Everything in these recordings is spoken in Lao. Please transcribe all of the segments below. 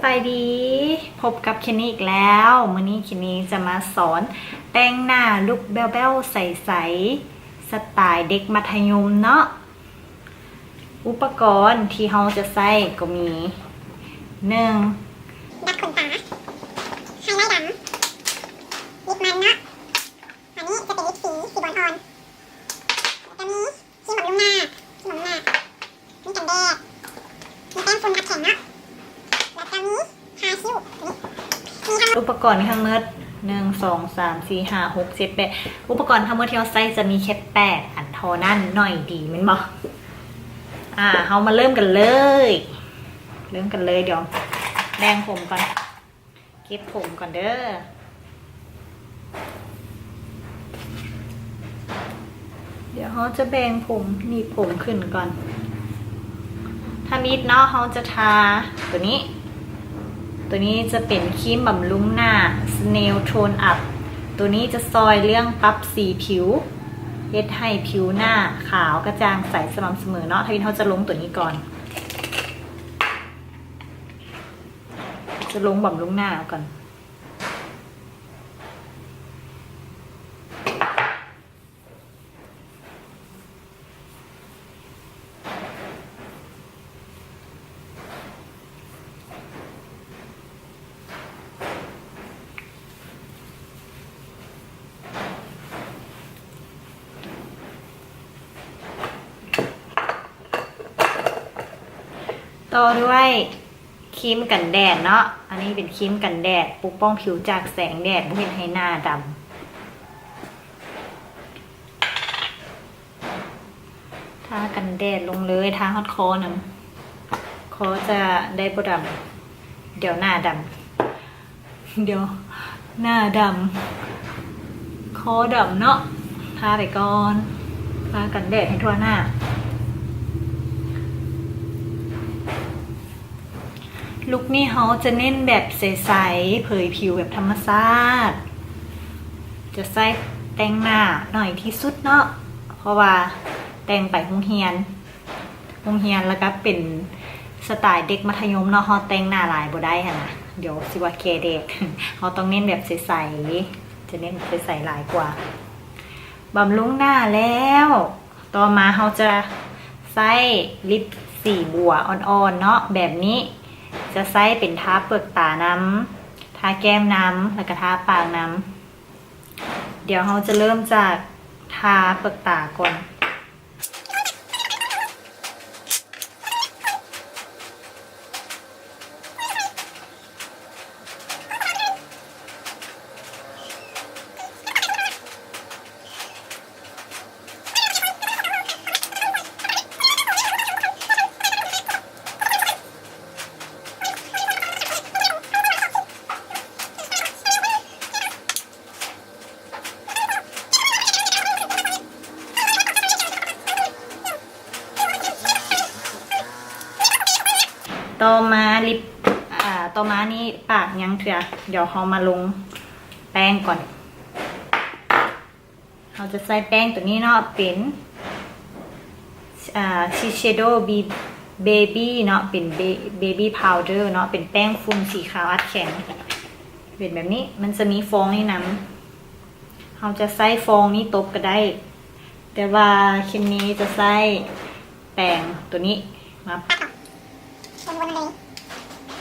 ສະບາຍດີ ພົບກັບເຄນນີອີກແລ້ວ. ມື້ນີ້ເຄນນີຈະມາສອນແຕ່ງໜ້າລຸກແບວໆໃສໆ ສະໄຕເດັກມັດທະຍົມເນາະ. ອຸປະກອນທີ່ເຮົາຈະໃຊ້ກໍມີ ໜຶ່ງ ດັດຂົນຕາ ໄຮໄລດຳ ລິບມັນເນາະ. ອັນນີ້ຈະເປັນລິບສີ ສີບອນອ່ອນ ແລ້ວກໍມີຄຣີມບຳລຸງໜ້າ ຄຣີມບຳລຸງໜ້າ ມີກັນແດດ ມີແປ້ງຝຸ່ນອັດແຂງເນາະ ແລ້ວກໍມີ ທາຄິ້ວ ນີ້ ມີທັງ ອຸປະກອນມີທັງໝົດ ໜຶ່ງ ສອງ ສາມ ສີ່ ຫ້າ ຫົກ ເຈັດ ແປດ ອຸປະກອນທັງໝົດທີ່ເຮົາໃຊ້ຈະມີແຄ່ແປດອັນເທົ່ານັ້ນ. ໜ້ອຍດີແມ່ນບໍ່? ອ່າ ເຮົາມາເລີ່ມກັນເລີຍ ເລີ່ມກັນເລີຍ. ດຽວແບ່ງຜົມກ່ອນ ເກັບຜົມກ່ອນເດີ. ດຽວເຮົາຈະແບ່ງຜົມ ໜີບຜົມຂຶ້ນກ່ອນ. ທຳອິດເນາະ ເຮົາຈະທາຕົວນີ້ ຕົວນີ້ຈະເປັນຄຣີມບຳລຸງໜ້າ Snail Tone Up. ຕົວນີ້ຈະຊ່ອຍເລື່ອງປັບສີຜິວ ເຮັດໃຫ້ຜິວໜ້າຂາວກະຈ່າງໃສສະໝ່ຳສະເໝີເນາະ. ທຳອິດເຮົາຈະລົງຕົວນີ້ກ່ອນ ຈະລົງບຳລຸງໜ້າເອົາກ່ອນ. ຕໍ່ດ້ວຍຄຣີມກັນແດດເນາະ. ອັນນີ້ເປັນຄຣີມກັນແດດ ປົກປ້ອງຜິວຈາກແສງແດດ ບໍ່ເຮັດໃຫ້ໜ້າດຳ. ທາກັນແດດລົງເລີຍ ທາຮອດຄໍນຳ. ຄໍຈະໄດ້ບໍ່ດຳ ດຽວໜ້າດຳ ດຽວໜ້າດຳ ຄໍດຳເນາະ. ທາໄປກ່ອນ ທາກັນແດດໃຫ້ທົ່ວໜ້າ. ລຸກນີ້ເຮົາຈະເນັ້ນແບບໃສໆ ເຜີຍຜິວແບບທຳມະຊາດ ຈະໃຊ້ແຕ່ງໜ້າໜ້ອຍທີ່ສຸດເນາະ ເພາະວ່າແຕ່ງໄປໂຮງຮຽນ ໂຮງຮຽນ ແລ້ວກະເປັນສະໄຕເດັກມັດທະຍົມເນາະ ເຮົາແຕ່ງໜ້າຫຼາຍບໍ່ໄດ້ຫັ້ນນະ ດຽວຊິວ່າແກ່ແດດ. ເຮົາຕ້ອງເນັ້ນແບບໃສໆ ຈະເນັ້ນໃສໆຫຼາຍກວ່າ. ບຳລຸງໜ້າແລ້ວ ຕໍ່ມາເຮົາຈະໃຊ້ລິບສີບົວອ່ອນໆເນາະ ແບບນີ້ ຈະໃຊ້ເປັນທາເປືອກຕານຳ ທາແກ້ມນຳ ແລ້ວກະທາປາກນຳ. ດຽວເຮົາຈະເລີ່ມຈາກທາເປືອກຕາກ່ອນ. ຕໍ່ມາລິບ ອ່າ ຕໍ່ມານີ້ປາກຍັງເທື່ອ ດຽວເຮົາມາລົງແປ້ງກ່ອນ. ເຮົາຈະໃຊ້ແປ້ງຕົວນີ້ເນາະ ເປັນ ອ່າ Shiseido Baby ເນາະ ເປັນ Baby Powder ເນາະ ເປັນແປ້ງຝຸ່ນສີຂາວອັດແຂງ ເປັນແບບນີ້ ມັນຈະມີຟອງໃນນຳ. ເຮົາຈະໃຊ້ຟອງນີ້ຕົບກະໄດ້ ແຕ່ວ່າເຄນນີຈະໃຊ້ແປງຕົວນີ້ມາ ວົນໆເລີຍ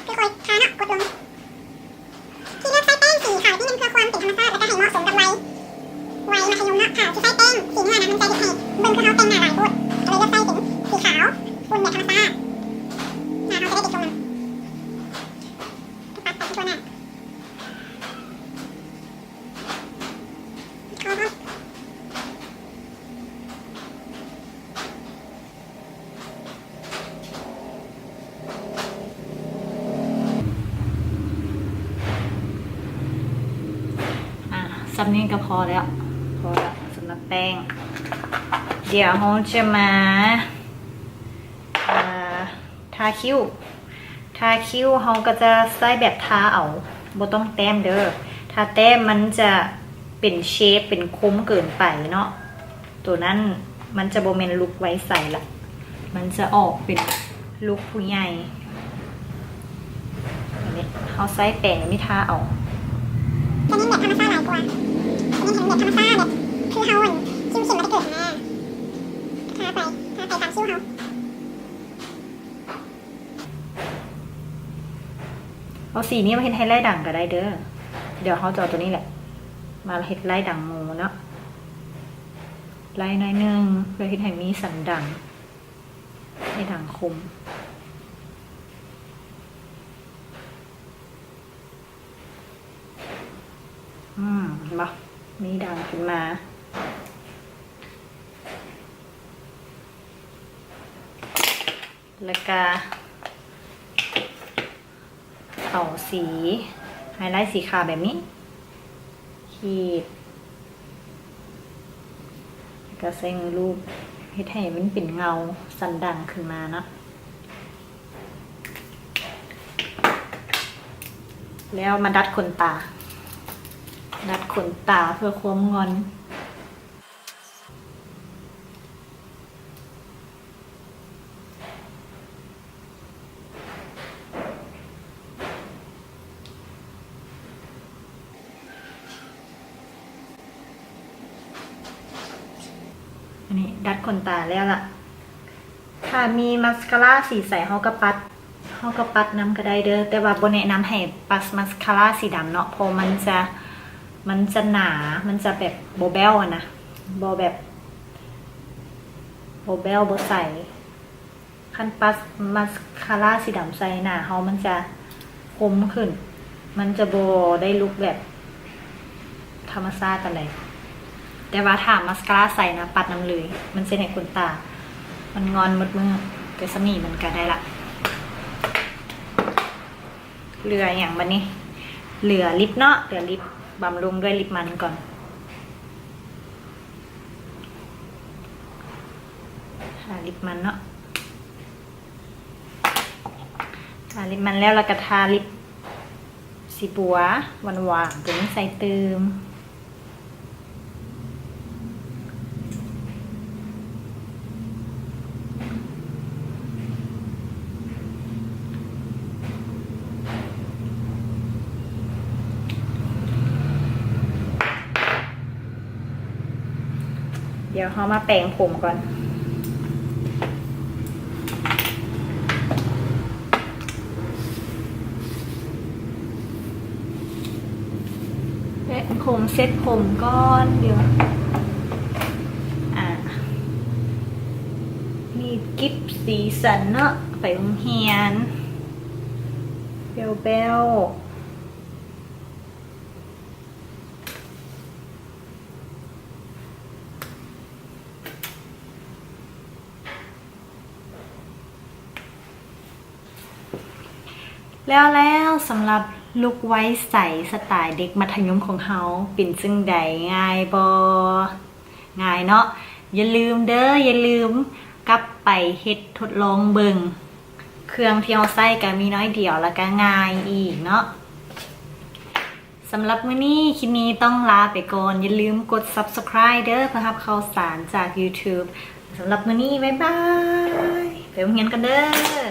ຄ່ອຍໆທາເນາະ ກົດລົງ. ທີ່ເລືອກໃຊ້ແປ້ງສີຂາວທີ່ເນັ້ນເພື່ອຄວາມເປັນທຳມະຊາດ ແລ້ວກໍໃຫ້ເໝາະສົມກັບໄວ ໄວມັດທະຍົມເນາະ. ຖ້າຊິໃຊ້ແປ້ງສີເນື້ອນະ ມັນຈະເຮັດໃຫ້ເບິ່ງຄືເຮົາແຕ່ງໜ້າຫຼາຍໂພດ ກໍເລີຍເລືອກໃຊ້ເປັນສີຂາວ ຝຸ່ນແບບທຳມະຊາດ ໜ້າເຮົາຈະໄດ້ເດັກລົງນຳ. ປັດໄປທົ່ວໜ້າ. ອ່າ ສ່ຳນີ້ກໍພໍແລ້ວ ພໍແລ້ວສຳລັບແປ້ງ. ດຽວເຮົາຈະມາ ອ່າ ທາຄິ້ວ. ທາຄິ້ວເຮົາກໍຈະໃຊ້ແບບທາເອົາ ບໍ່ຕ້ອງແຕ້ມເດີ. ຖ້າແຕ້ມມັນຈະເປັນເຊບ ເປັນຄົມເກີນໄປເນາະ. ໂຕນັ້ນມັນຈະບໍ່ແມ່ນລຸກໄວໃສລະ ມັນຈະອອກເປັນລຸກຜູ້ໃຫຍ່. ອັນນີ້ ເຮົາໃຊ້ແປງແບບນີ້ທາເອົາ. ຈະເນັ້ນແບບທຳມະຊາດຫຼາຍກວ່າ ຈະເນັ້ນເຫັນແບບທຳມະຊາດ ແບບຄືເຮົາອັນຄິ້ວເຂັມມາແຕ່ເກີດຫັ້ນນະ ທາໄປ ທາໄປຕາມຄິ້ວເຮົາ. ເອົາສີນີ້ມາເຮັດໄຮໄລ້ດັງກໍໄດ້ເດີ. ດຽວເຮົາຈະເອົາຕົວນີ້ແຫຼະມາເຮັດໄລ້ດັງໝູ່ເນາະ ໄລ້ໜ້ອຍໜຶ່ງ ເພື່ອເຮັດໃຫ້ມີສັນດັງ ໃຫ້ດັງຄົມ. ອືມ ເຫັນບໍ່? ມີດັງຂຶ້ນມາ. ແລ້ວກະເອົາສີໄຮໄລ້ສີຂາວແບບນີ້ ຂີດ ແລ້ວກະໃຊ້ມືລູບ ເຮັດໃຫ້ມັນເປັນເງົາສັນດັງຂຶ້ນມາເນາະ. ແລ້ວມາດັດຂົນຕາ ດັດຂົນຕາເພື່ອຄວາມງອນ. ອັນນີ້ດັດຂົນຕາແລ້ວລະ. ຖ້າມີມາສຄາຣາສີໃສ ເຮົາກໍປັດ ເຮົາກໍປັດນຳກໍໄດ້ເດີ ແຕ່ວ່າບໍ່ແນະນຳໃຫ້ປັດມາສຄາຣາສີດຳເນາະ ເພາະມັນຈະ ມັນຈະໜາ ມັນຈະແບບບໍ່ແບ້ວຫັ້ນນະ ບໍ່ແບບ ບໍ່ແບ້ວ ບໍ່ໃສ. ຄັນປັດມາສຄາຣາສີດຳໃສ່ ໜ້າເຮົາມັນຈະຄົມຂຶ້ນ ມັນຈະບໍ່ໄດ້ລຸກແບບທຳມະຊາດປານໃດ. ແຕ່ວ່າຖ້າມາສຄາຣາໃສ່ນະ ປັດນຳເລີຍ ມັນຈະເຮັດໃຫ້ຂົນຕາມັນງອນໝົດມື້. ແຕ່ສ່ຳນີ້ມັນກະໄດ້ລະ. ເຫຼືອຫຍັງບາດນີ້? ເຫຼືອລິບເນາະ ເຫຼືອລິບ ບຳລຸງດ້ວຍລິບມັນກ່ອນ. ທາລິບມັນເນາະ ທາລິບມັນແລ້ວ ແລ້ວກໍທາລິບສີບົວຫວານໆ ຕົວນີ້ໃສ່ຕື່ມ. ດຽວເຮົາມາແປງຜົມກ່ອນ. ແປງຜົມ ເຊັດຜົມກ່ອນ. ດຽວ ອາ ມີກິບສີສັນເນາະ ໄປໂຮງຮຽນ ແບ້ວໆ. ແລ້ວໆ ສຳລັບລຸກໄວໃສສະໄຕເດັກມັດທະຍົມຂອງເຮົາ ເປັນຈັ່ງໃດ? ງ່າຍບໍ່? ງ່າຍເນາະ. ຢ່າລືມເດີ ຢ່າລືມກັບໄປເຮັດທົດລອງເບິ່ງ. ເຄື່ອງທີ່ເຮົາໃຊ້ກໍມີໜ້ອຍດຽວ ແລ້ວກໍງ່າຍອີກເນາະ. ສຳລັບມື້ນີ້ ຄິມມີຕ້ອງລາໄປກ່ອນ. ຢ່າລືມກົດ Subscribe ເດີ ເພື່ອຮັບຂ່າວສານຈາກ YouTube. ສຳລັບມື້ນີ້ ບາຍບາຍ. ໄປໂຮງຮຽນກ່ອນເດີ.